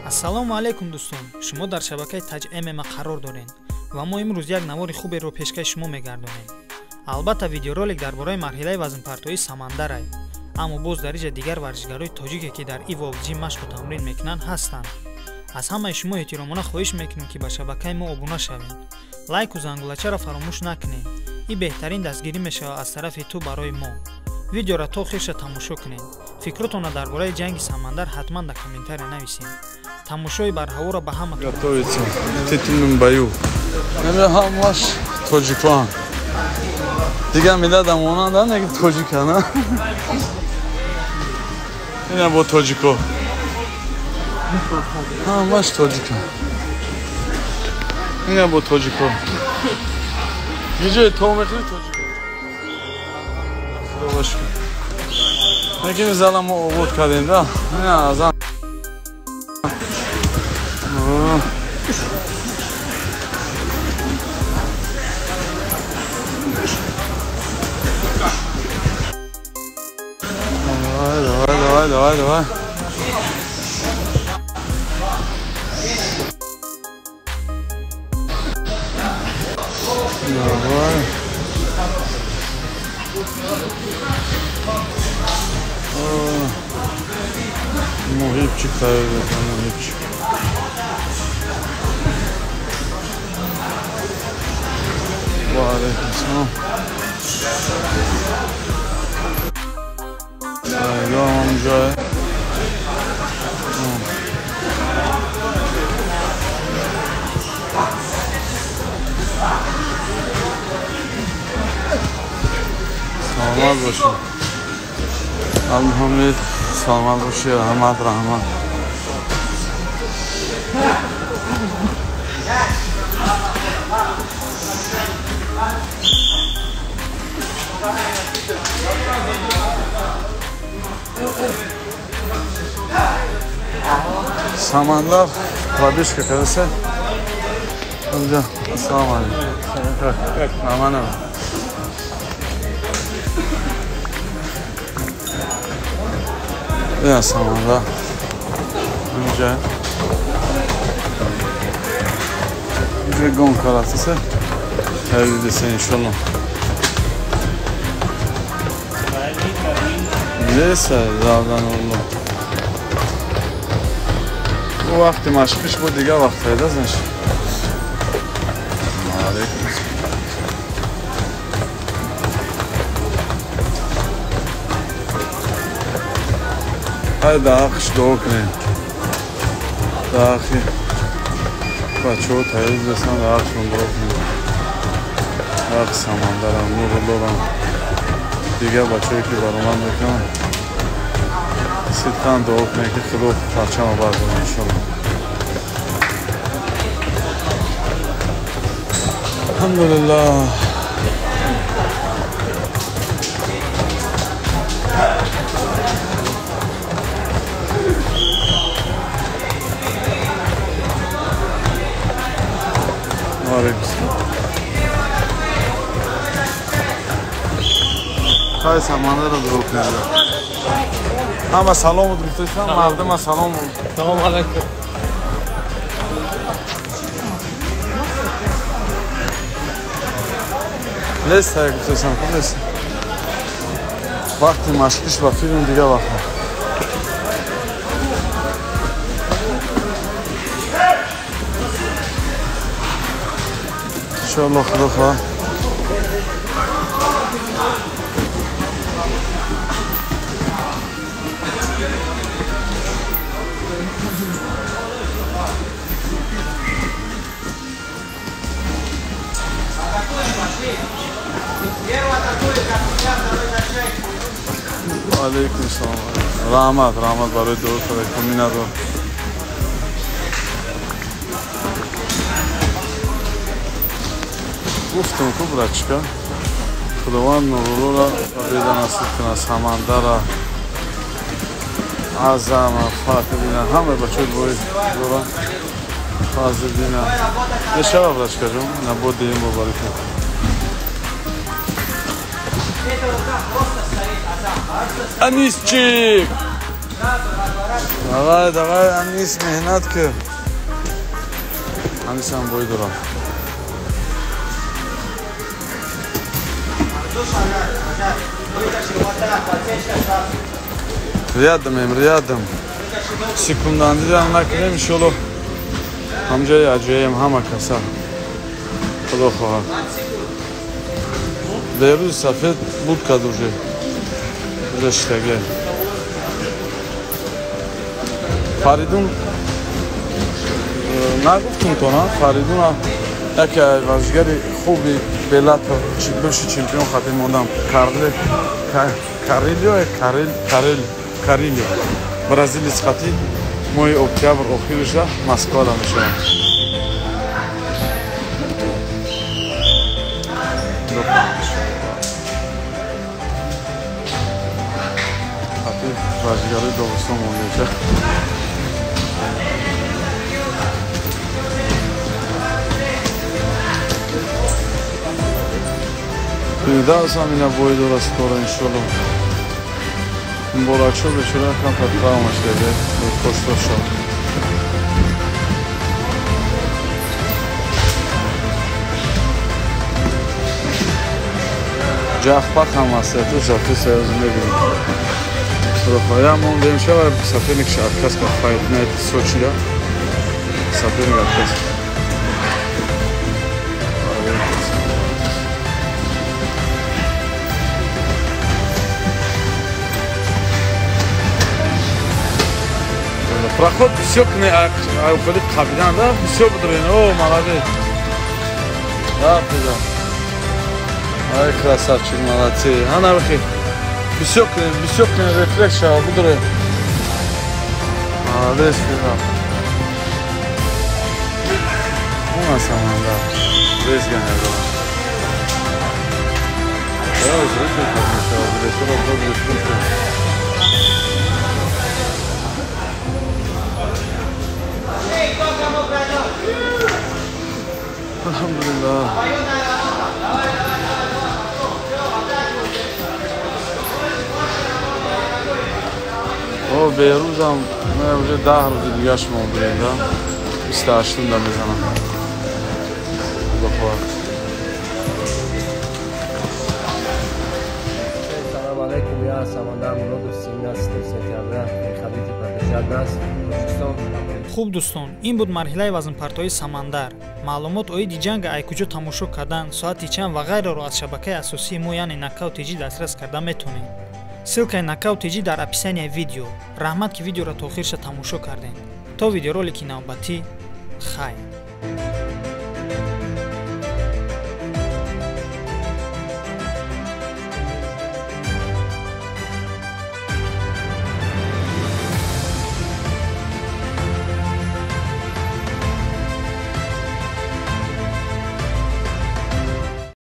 Ассалому алайкум дӯстон, шумо дар шабакаи Таҷ ММА қарор доред ва мо имрӯз як навори хуберо пешкаши шумо мегардонем. Албатта видеоролик дар бораи марҳилаи вазнпартоии Самандарай, аммо боз дар иҷа дигар варзишгарои тоҷике, ки дар Evolve Gym машқу тамрин мекунанд, ҳастанд. Аз ҳамаи шумо эҳтиромона хоҳиш мекунем, ки ба шабакаи мо обуна шавед, лайку зангулачаро фаромӯш накунед. Ин беҳтарин дастгирӣ мешавад аз тарафи ту барои мо. Видеоро то охирша тамошо кунед. Фикротонро дар бораи ҷанги Самандар ҳатман дар комментария нависед. Тамошои барҳаворо ба ҳама Готовится к титульному бою. Ҳамаш тоҷикон. Дигар миллатам монанда, неки тоҷикана. Ина бо тоҷико. Ҳамаш тоҷикан. Ина бо тоҷико. Ҷои то мехӯри тоҷико. Худо бошад. Неким зала мо обод кардем да. Ина азан. Давай, давай, давай, давай, давай. Давай. Мухибчик, мухибчик. Ва алейкум салом. Ҷой. Саломат бошед. Алмуҳаммед, саломат бошед. Раҳмат, раҳмат. Самандар пробежка кардаса. Инҷа ассалому алайкум. Нормально. Ина Самандар. Инҷа. Инҷа гонка рафтаса. Тайёр иншаллоҳ. Нест задан Аллоҳ. Вақти машқиш буд, дигар вақт пайда нашуд. Алейкум. Ҳай дар ҳаққиш дуо кунем. Дар ҳаққи бачаҳо тайёр расанд, дар ҳаққшон дуо кунем. Дар ҳаққи Самандарам, Нуруллорам, дигар бачаҳое ки баромад мекунанд, сидқан дуо кунем, ки Худо парчама бардорад иншоаллоҳ. Алҳамдулиллоҳ. Алейкум салом. Хай Самандарро дуо кунем. Ҳама салом гуфтам, мардума салом. Салом алайкум. Нест гуфтам, хуб нест. Вақти машқиш ба филм дигар вақт. Иншоаллоҳ Худо хоҳад. Алейкум салом. Раҳмат, раҳмат барои дуо кунед. Гуфтам ку братчика, Худованд Нуруллоро беда насиб кунад, Самандара, Азама, Фатҳиддина, ҳамаи бачаҳои бои Фазлиддина. Мешава братчика ҷон, набод диҳем бо баракат. Анисчик! Давай, давай, Анис, меҳнат кун. Анисам бой дорам. Рядом, рядом. Секундандидам накунем, иншолло. Ҳамҷои аҷоем ҳама каса. Худо хоҳад. Берӯзи сафед буд кад уже. Уже шитаге. Фаридун нагуфтум то на? Фаридун яке варзишгари хуби Беллатор, бывший чемпион хати мондам. Карилио, Карилио. Бразилец хати моҳи октябр охириша Москвада мешавад. Хати варзишгарои Доғистон монда. Фирдавсам ина бой дора скоро иншолло. Муборакшо бечора камтар травма шуда, кошто шуд. Ҷахпах ҳам аст, ту жафи союз мебинем. Худо мондем шава соперник отказ кард Fight Night Сочида. Соперник отказ. Проход бисёр кунед, хеле қабидан, да? Бисёр бидорен. О, молодец. Да, пиза. Ай, красавчик, молодцы. Ана бихи. Бисёр кунед, рефлекс шава, бидорен. Молодец, пиза. Она сама, да. Весь гоняет, да. Да, зритель, как мешал, режиссер, добрый, Алҳамдулиллаҳ. О, Берӯзам, ма уже 10 рӯзи дигаш мондем, да? 28-да мезанам. Худо хоҳад. Салам алейкум, я Самандар Муродов, 17 сентября. Приходите поддержать нас. Тоҷикистон. Хуб дӯстон, ин буд марҳилаи вазнпартоии Самандар. Маълумот оиди ҷанга ай куҷо тамошо кардан, соати чанд ва ғайраро аз шабакаи асосии мо, яъне Нокаут ТЖ дастрас карда метавонед. Ссылкаи Нокаут ТЖ дар описанияи видео. Раҳмат, ки видеоро то охирша тамошо кардем. То видеоролики навбатӣ, хайр.